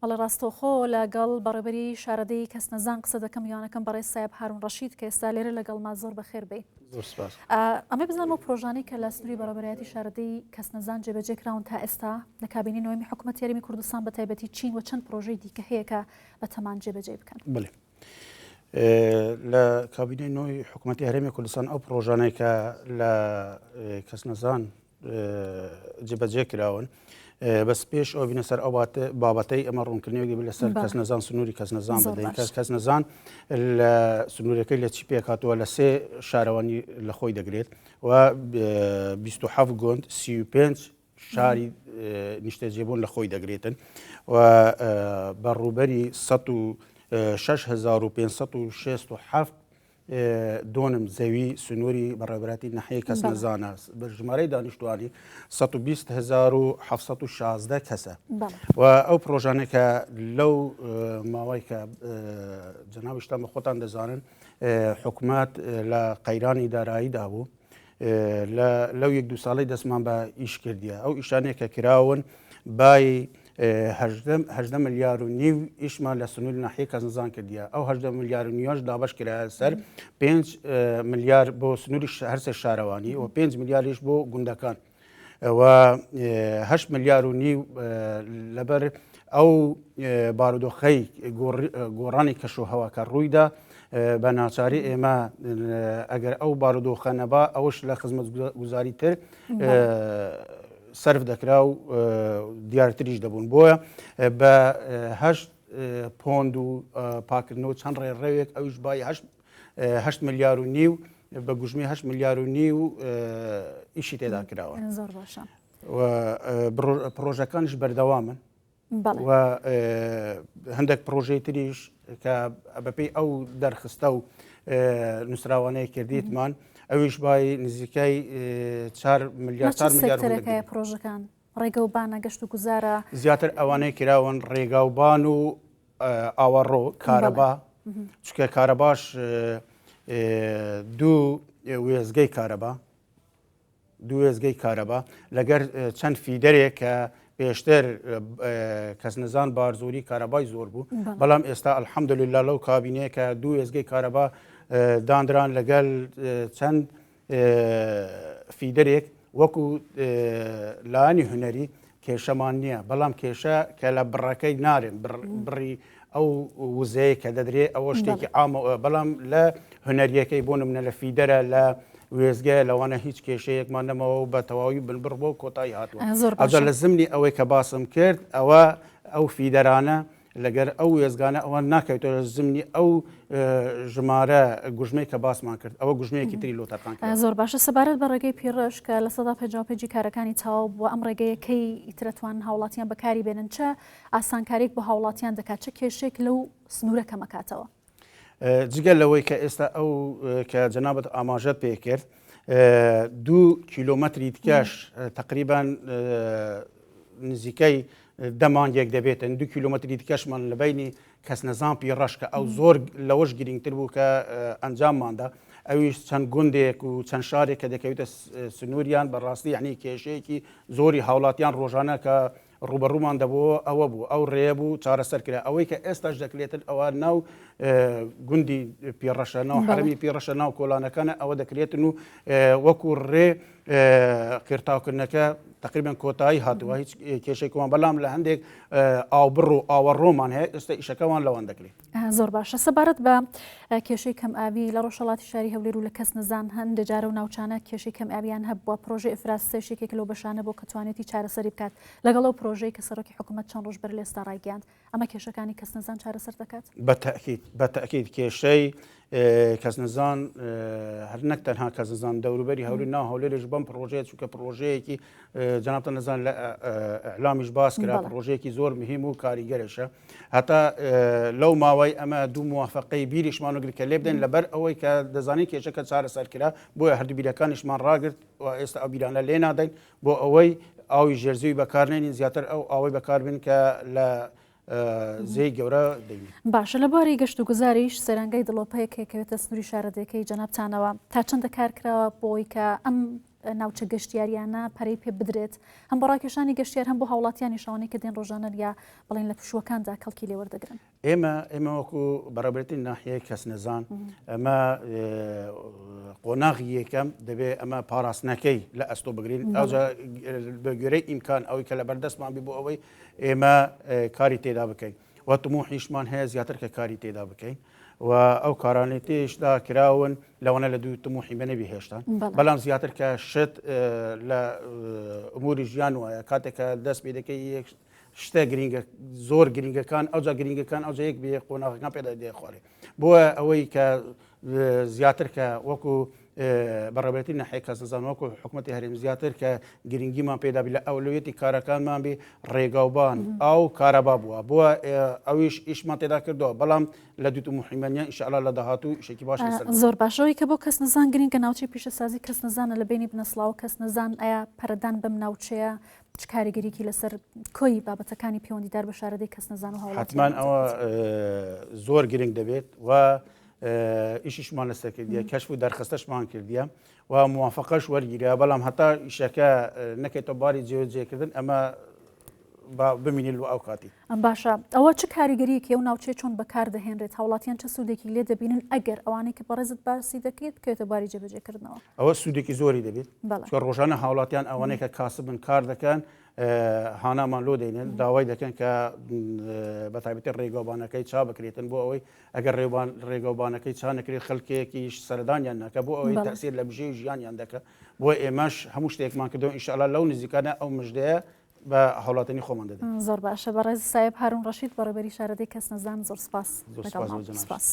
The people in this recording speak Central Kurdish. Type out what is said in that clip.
بەڵێ ڕاستەوخۆ لەگەڵ بەڕێوبەری شارەدێی کەسنەزان قسە دەکەم میوانەکەم بەڕێز سایب هارون ڕەشید کە ئێستا لێرە لەگەڵما زۆر بەخێر بێی. زۆر سپاس. ئەمەی بزانم ئەو پرۆژانەی کە لە سنووری بەڕێوبەرایەتی شارەدێی کەسنەزان جێبەجێ کراون تا ئێستا لە کابینەی نۆیەمی حکوومەتی هەرێمی کوردستان بە تایبەتی چین و چەند پرۆژەی دیکە هەیە کە بە تەمان جێبەجێی بکەن؟ بەڵێ. لە کابینەی نۆی حکوومەتی هەرێمی کوردستان ئەو پرۆژانەی کە لە کەسنەزان جێبەجێ کراون بەس پێش ئەو بینە سەر ئەو بابەتەی ئەمە ڕوونکردنەوەی دەبێت لەسەر کەس نەزان سنووری کەس نەزان بدەین کەس کەس نەزان لە سنوورەکەی لە چی پێکاتەوە لە سێ شارەوانی لە خۆی دەگرێت و 27 گوند 35 شاری نیشتەجێبوون لە خۆی دەگرێتن و بە ڕووبەری 1567 دۆنم زەوی سنووری بەڕێوەبەرایەتی ناحیەی کەسنەزانە، ژمارەی دانیشتوانی 120716 کەسە و ئەو پرۆژانەی کە لەو ماوەی کە جەنابیشتان بە خۆتان دەزانن حکومەت لە قەیرانی داراییدا بوو لەو یەک دوو ساڵەی دەستمان بە ئیش کردیە ئەو ئیشانەیە کە کراون بای 18 ملیار و نیو ئیشمان لە سنووری ناحیەی کەسنزان کردیە ئەو 18 ملیار و نیوەش دابەش کرایە سەر 5 ملیار بۆ سنووری هەرسێ شارەوانی و 5 ملیاریش بۆ گوندەکان و 8 ملیار و نیو لەبەر ئەو بارودۆخەی گۆڕانی کەش و هەواکە ڕوویدا بە ناچاری ئێمە ئەگەر ئەو بارودۆخە نەبا ئەوش لە خزمەت گوزاری تر سەرف دەکرا و دیارتریش دەبوون بۆیە بە هەشت پۆند و پاکردنەوە چەند ڕێڕەوێک ئەوش بای هەشت ملیار و نیو بە گوژمی هەشت ملیار و نیو ئیشی تێدا کراوە زۆر باشە پرۆژەکانیش بەردەوامن و هەندێک پرۆژەی تریش کە بەپێی ئەو دەرخستە و نووسراوانەی کردیتمان ئەویش بای نزیکەی 4 ملیار سێکتەرەکەی پرۆژەکان ڕێگەوبانە گەشت و گوزارە زیاتر ئەوانەی کراون ڕێگاوبان و ئاوەڕۆ کارەبا چکە کارەباش دوو وێزگەی کارەبا دوو وێستگەی کارەبا لەگەر چەند فیدەرێک کە پێشتر کەسنەزان بارزۆری کارەبای زۆر بوو بەڵام ئێستا الحەمدلله لەو کابینەیە کە دوو وێستگەی کارەبا دانران لەگەل چەند فیدەرێک وەکو لایەنی هونەری کێشەمان نییە بەڵام کێشە کە لە بڕەکەی نارێن بڕی ئەو وزەیە کە دەدرێ ئەوە شتێکی عامە بەڵام لە هونەریەکەی بۆ نمونە لە فیدەرە لە وێزگەیە لەوانە هیچ کێشەیەکمان نەماوە و بە تەواوی بنبڕ بۆ کۆتایی هاتووە ئەجا لە زمنی ئەوەی کە باسم کرد ئەوە ئەو فیدەرانە لەگەر ئەو وێستگانە ئەوە ناکەوێتەوە زمنی ئەو ژمارە گوژمەی کە باسمان کرد ئەوە گوژمەیەکی تری لۆ تەرخان کرا. زۆر باشە سەبارەت بە ڕێگەی پیڕەش کە 55% کارەکانی تەواو بووە ئەم ڕێگەیە کەی ئیتر ئەتوانن هاوڵاتیان بەکاری بێنن چ ئاسانکاریەک بۆ هاوڵاتیان دەکات چ کێشەیەک لەو سنوورە کەمەکاتەوە؟ جگە لەوەی کە ئێستا ئەو کە جەنابت ئاماژەت پێ کرد دوو کیلۆمەتری دیکەش تقریبان نزیکەی دە مانگێک دەبێتن دوو کیلۆمەتری دیکەشمان لە بینی کەسنەزان پیڕەش کە ئەو زۆر لەوەش گرنگتر بوو کە ئەنجامماندا ئەویش چەند گوندێک و چەند شارێک کە دەکەوێتە سنووریان بەڕاستی یعنی کێشەیەکی زۆری هاوڵاتیان ڕۆژانە کە ڕووبەڕوومان دەبووەوە ئەوە بوو ئەو ڕێیە بوو چارەسەر کرا ئەوەی کە ئێستاش دەکرێتن ئەوە ناو گوندی پیڕەشە ناو حەرەمی پیڕەشە ناو کۆلانەکانە ئەوە دەکرێتن و وەکو ڕێ قیرتاوکردنەکە تقریبا کۆتایی هاتووە هیچ کێشێکمان بەڵام لە هەندێک ئاوبڕ و ئاوەڕۆمان هەیە ئێستا ئیشەکەوان لەوان دەکرێت. زۆر باشە سەبارەت بە کێشەی کەم ئاوی لە ڕۆژهەڵاتی شاری هەولێر و لە کەس نەزان هەندێ جارە و ناوچانە کێشەی کەم ئاویان هەبووە پرۆژەی ئیفراز سێش یەکێک لەو بەشانە بۆ کە توانێتی چارەسەری بکات لەگەڵ ئەو پرۆژەی کە سەرۆکی حکوومەت چەند ڕۆژ بەر لێستا ڕایگەیاند ئەمە کێشەکانی کەس نەزان چارەسەر دەکات؟ بە تەئکید بە تەئکید کێشەی کەسنەزان هەر نەک تەنها کەسنەزان دەوروبەری هەولێر ناو هەولێرش بەم پڕۆژەیە چونکە پڕۆژەیەکی جەنابتان نەزان لە ئیعلامیش باس کرا پڕۆژەیەکی زۆر مهم و کاریگەرشە هەتا لەو ماوەی ئەمە دوو موافقەی بیریشمان وگرت کە لێ بدەین لەبەر ئەوەی کە دەزانین کێشەکە چارەسەر کرا بۆیە هەردوو بیرەکانیشمان ڕاگرت و ئێستا ئەو بیرانە لێ نادەین بۆ ئەوەی ئاوی ژێرزەوی بەکارنێنین زیاتر ئەو ئاوەی بەکاربن کە لە زێی گەورە دەینێ. باشە لە بواری گەشت و گوزاریش سەیرانگای دڵۆپەیەک کە کەوێتە سنووری شارەدێکەی جەنابتانەوە تا چەندە کار کراوە بۆ ئەوەی کە ئەم ناوچە گەشتیاریانە پەرەی پێ بدرێت هەم بۆ ڕاکێشانی گەشتیار هەم بۆ هاوڵاتیانی شەوانەی کە دێن ڕۆژانە یا بڵێن لە پشووەکاندا کەڵکی لێ وەردەگرن؟ ئێمە ئێمە وەکو بەڕێوەبەرێتی ناحیەی کەسنەزان ئەمە قۆناغی یەکەم دەبێ ئەمە پاراستنەکەی لە ئەستۆ بگرین ئەوجا بە گوێرەی ئیمکان ئەوەی کە لە بەردەستمان بی بۆ ئەوەی ئێمە کاری تێدا بکەین و تموحیشمان هەیە زیاتر کە کاری تێدا بکەین و ئەو کارانەی تێشدا کراون لەوانە لە دوو تموحی بە نەبی هێشتا بەڵام زیاتر کە شت لە ئوموری ژیان وایە کاتێک کە دەست پێ دەکەی یەک شتە گرینگە زۆر گرینگەکان ئەوجا گرینگەکان ئەوجا یەک بێ قۆناغەکان پێدا دێ خوارێ بۆ ئەوەی کە زیاتر کە وەکو بەڕێوەبەرێتی ناحیەی کەسنەزان وەکو حکوومەتی هەرێم زیاتر کە گرنگیمان پێدا بی لە ئەولەویەتی کارەکانمان بی ڕێگاوبان ئاو کارەبا بووە بووە ئەویش ئیشمان تێدا کردەوە بەڵام لە دوو موحیمەنیان ئیشەڵا لە داهاتوو ئیشێکی باش لەسەر زۆر باشەوەی کە بۆ کەس نەزان گرنگە ناوچەی پیشەسازی کەس نەزانە لە بینی بنەسڵاوە کەس نەزان ئایا پەرەدان بەم ناوچەیە چ کاریگەریی لەسەر کۆی بابەتەکانی پەیوەندیدار بە شارەدێی کەسنەزان و هاوڵاتیان حتمان ئەوە زۆر گرنگ دەبێت و ئیشیشمان لەسەر کردیە کەشف و دەرخستەشمان کردیە و موافقەش وەرگیرا بەڵام هەتا ئیشەکە نەکەیتە باری جێبەجێکردن ئەمە با بمینین لۆ ئەو کاتی. باشە ئەوە چ کاریگەریەکی ئەو ناوچەیە چۆن بەکار دەهێنرێت هاوڵاتیان چ سوودێکی لێ دەبینن ئەگەر ئەوانەی کە بەڕێزت باسی دەکەیت بکەوێتە بواری جێبەجێکردنەوە؟ ئەوە سوودێکی زۆری دەبێت چونکە ڕۆژانە هاوڵاتیان ئەوانەی کە کاسبن کار دەکەن هانامان لۆ دێنن داوای دەکەن کە بە تایبەتی ڕێگەوبانەکەی چا بکرێتن بۆ ئەوەی ئەگەر ڕێوبان ڕێگەوبانەکەی چا نەکرێت خەڵکێکیش سەردانیان ناکە بۆ ئەوەی تەسیر لە بژێوی ژیانیان دەکە بۆ ئێمەش هەموو شتێکمان کردەوە ئینشاءاللە لەو نزیکانە ئەو مژدەیە بە هاوڵاتیانی خۆمان دەدەین. زۆر باشە بەڕێز سایب هارون ڕەشید بەڕێوبەری شارەدێی کەسنەزان زۆر سپاس زۆر سپاس بۆ جەنابت. سپاس.